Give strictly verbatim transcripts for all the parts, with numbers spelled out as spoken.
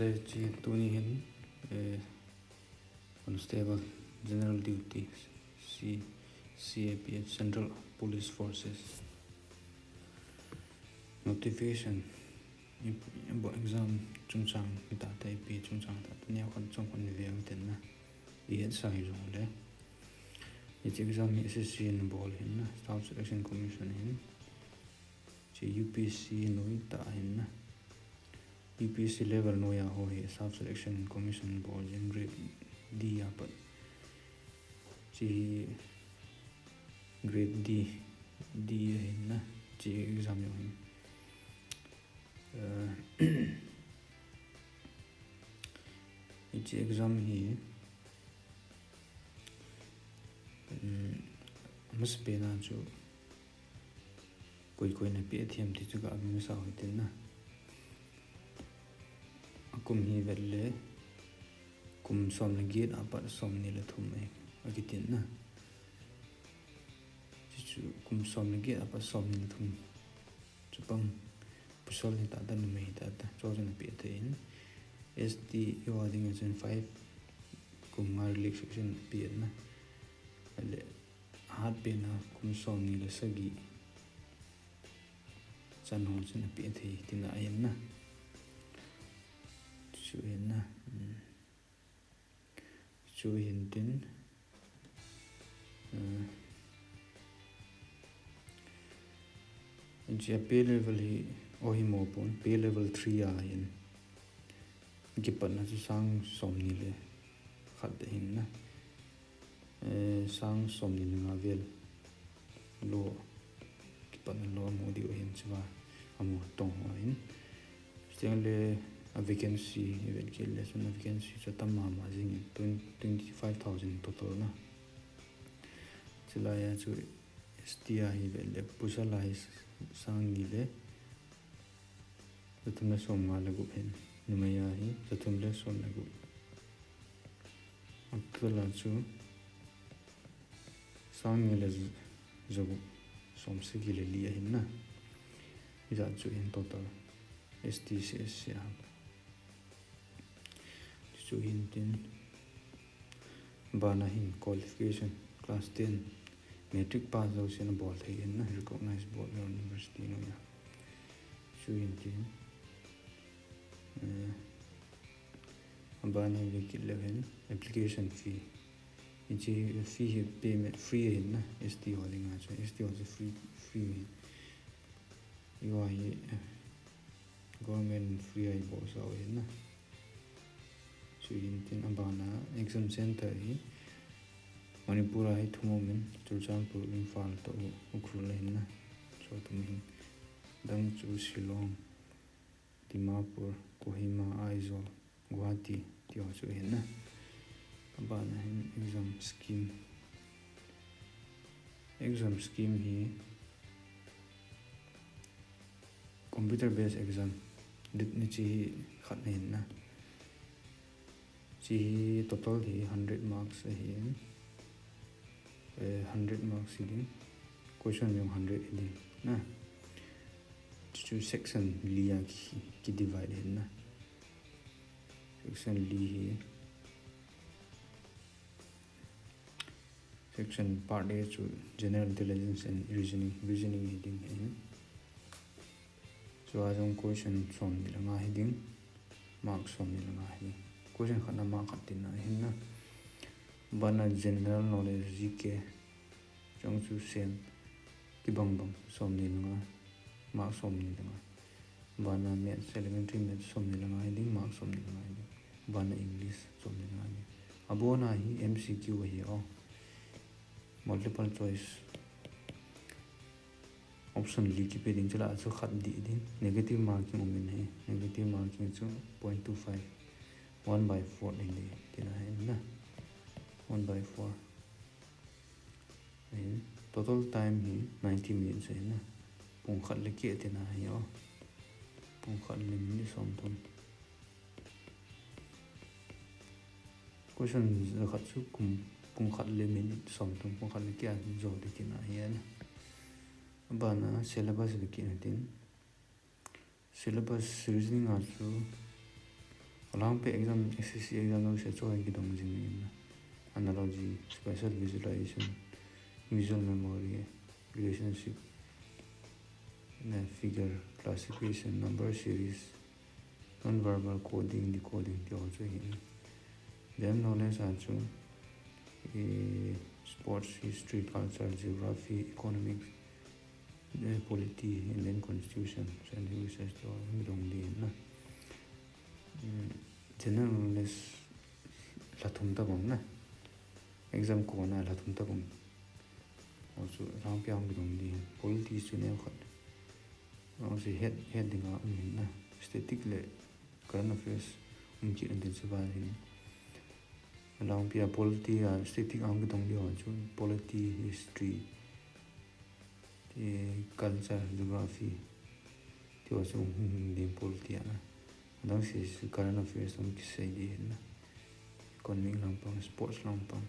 Hiche tuni hin, eh, Constable General Duty, C, C A P F, Central Police Forces. Notification, i, i bo exam chungchang, i ta ta ipi chungchang ta, ta nia khan chung khan veng ten na. I het sa hi jong le. Hiche exam hi S S C in bol hin na, Staff Selection Commission hin. Hiche U P S C noi ta hin na. U P S C level noi a ho hi Staff Selection Commission bol jing grade D a pat. Hiche grade D, D a hin na. Hiche exam jong hin. Eh, hiche exam hi, um, amasapen a chu koi koi na pe them ti chu ga mi sao hi tin na. Akum hi vet le kum som le get a pat som ni le thum e, akitin na. Hichu kum som le get a pat som ni le thum. Chupang pasal hi ta ta, numei hi ta ta. Chu chu na pe thei in. S T i ho dinga chun five kum nga relaxation pe na. Ale hatpen a kum som ni le sagi chan ho chu na pe thei tina ahin na. Chu hin na. Hmm. Chu hin tin, eh, hiche pay level hi, o hi mo pon, pay level three a hin. Kipatna chu sang som ni le khat te hin na. Eh, sang som ni le nga vel. Lo, kipatna lo amu diu ahin chua, amu tong ho ahin. Chuteng le a vacancy, i vet kit le chun a vacancy chu atam mama jing in, twen-, twenty five thousand total na. Chulai a chu S T a hi vet le pasal a hi sang ni le jathum le som nga le gup hin, numei a hi jathum le som le gup. Atul a chu sang ni le z-, jagup som sagi le li ahin na. Hijat chu hin total S T C S C a. Chu hin tin, bana hin qualification, class ten, matric pass jouse na bol thei hin na, recognized board or university noi a. Chu hin tin, eh, abana hi ve kit leu hen, application fee. Hiche fee hi payment free ahin na, S T ho dinga chu, S T ho chu free, free ahin. Hiva hi, eh, government free a i bol sa u ahin na. Chu hin tin abana exam center hi Manipur a hi thum um in, Churachandpur, Imphal toh U-, Ukhrul ahin na. Chu thum hin. Dang chu Shillong, Dimapur, Kohima, Aizawl, Guwahati, ti ho chu ahin na. Abana hin exam scheme. Exam scheme hi computer based exam. Date ni hiche hi khat na hin na. Hiche hi total hi hundred marks ahin. Eh, hundred marks hi ding. Question jong hundred hi ding na. Chu section li a ki, ki divide hin na. Section li hi. Section part A chu general intelligence and reasoning, reasoning hi ding ahin. Chua jong question som ni le nga hi ding, mark som ni le nga hi ding. Question khat na mark khat tina ahin na. Bana general knowledge, G K, jong chu same, kibang bang, som ni le nga, mark som ni le nga. Bana maths, elementary maths, som ni le nga hi ding, mark som ni le nga hi ding. Bana English, som ni le nga hi ding. Abona hi M C Q ahi o. Multiple choice. Option li kipe ding, chule chu khat dih ding. Negative marking um in ahi. Negative marking chu point two five. One by four ahi ding. Tina ahi na. One by four. Ahin, total time hi ninety minutes ahi na. Pung khat le keh tina ahi o. Pung khat le minute som thum. Question jakhat chu kum, pung khat le minute som thum, pung khat le keh a jo ding tina ahi na. Abana syllabus ve kit na tin. Syllabus reasoning a chu Alangpi exam, S S C exam lo se cho in kidong jing in. Analogy, spatial visualization, visual memory, relationship, na figure, classification, number series, non-verbal coding, decoding, ti ho chu hin. General knowledge a chu, eh, sports, history, culture, geography, economics, eh, polity, Indian constitution, scientific research, ti ho hin dong ding na. Hmm, general knowledge lha thum tabang na. Exam kona lha thum tabang. Ho chu alangpi a hung kidong ding. Polity chu neo khat. Ho chu het, het dinga um hin na. Static le current affairs um kit intin chu ba hin. Alangpi a polity a static a hung kidong ding ho chu polity, history, ti culture, geography, ti ho chu hung, hung ding polity a na. Adang sese chu current affairs hung kisei ding hin na. Economic lampang, sports lampang.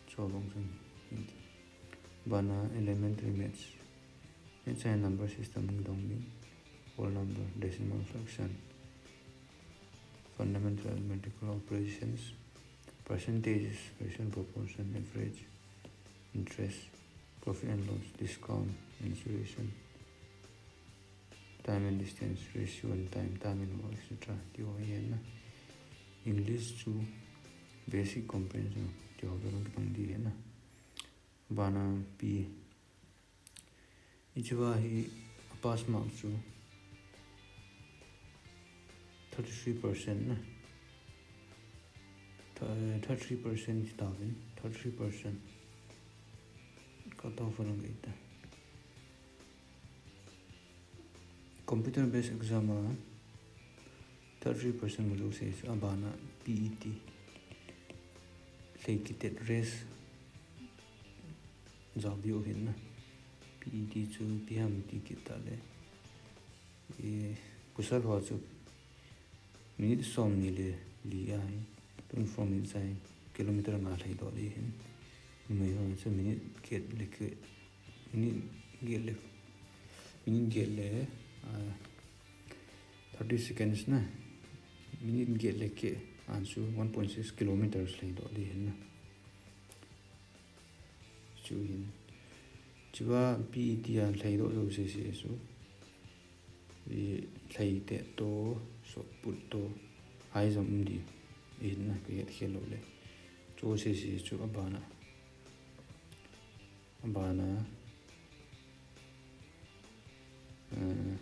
Chu bang chun hin. Bana elementary maths. Maths a number system hung dong ding. Whole number, decimal fraction, fundamental arithmetical operations, percentages, ratio, proportion, average, interest, profit and loss, discount, insulation, time and distance, ratio and time, time and work, et cetera. Ti ho hi na. English chu basic comprehension, ti ho vel hung kidong ding hin na. Bana P. Hiche va hi a pass mark chu thirty-three percent na. Thir-, thirty-three percent ti tauvin, thirty-three percent. Cut off lang kei ta. Computer based exam a thirty-three percent mu jouse chu abana P E T. Lhei kitet race jao diu hin na. P E T chu ipi ham ti kit tale. Eh, pasal ho chu minute somni le li a hi, twenty-four minutes a hi kilometer nga lhai doh ding hin. Numei ho chu minute get le ke, minute get le, minute get le, ah, thirty seconds na. Minute get le ke, an chu one point six kilometers lhai doh ding hin na. Chu hin. Hiche va P E T a lhai doh jouse chu. I lhai te to, shot put to, high jump um ding. Hin na, ka het khel lou le. Chu sese chu abana. Abana. Eh,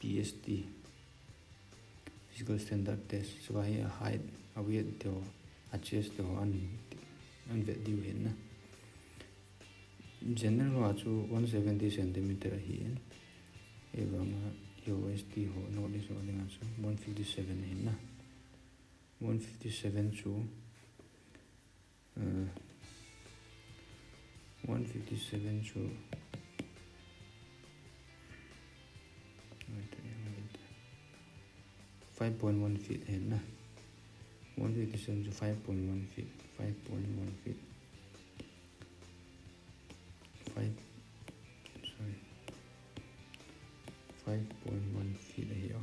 P S T, physical standard test, chu va hi a height, a weight te ho, a chest te ho an, an vet diu hin na. General ho a chu one seventy centimeter ahi in. Hivang a U S T ho, North East ho dinga chu one fifty-seven ahin na. One fifty-seven chu, uh, one fifty-seven chu, wait, wait, five point one feet ahin na. One fifty-seven chu five point one feet, five point one feet. Five, sorry. Five point one feet ahi o.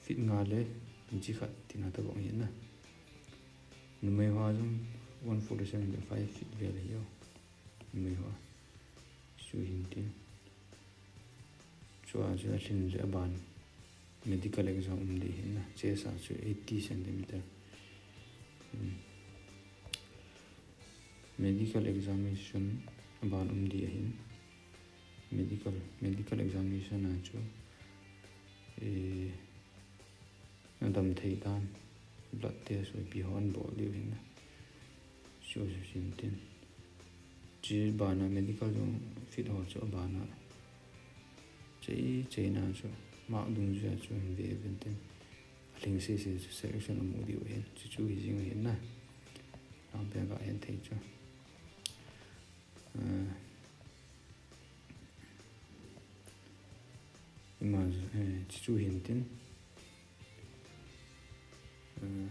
Feet nga le inch khat tina tabang ahi na. Numei ho jong one forty-seven point five feet vel ahi o. Numei ho. Chu hin tin. Chua chu alhin le aban. Medical exam um ding ahin na. Chest a chu eighty centimeter. Hmm. Medical examination aban um ding ahin. Medical, medical examination a chu, eh, nadam thei dan, blood test, ipi ho anbol diu ahin na. Chu chu hin tin. Chu bana medical jong fit ho chu abana. Chei, cheina chu. Mark dungjuia chu hin ve uvin tin. Alhing sese chu selection amu diu ahin. Chu chu hi jing ahin na. Lampi a ga hin thei chu. Ah, ima, eh, chu chu hin tin. Ah,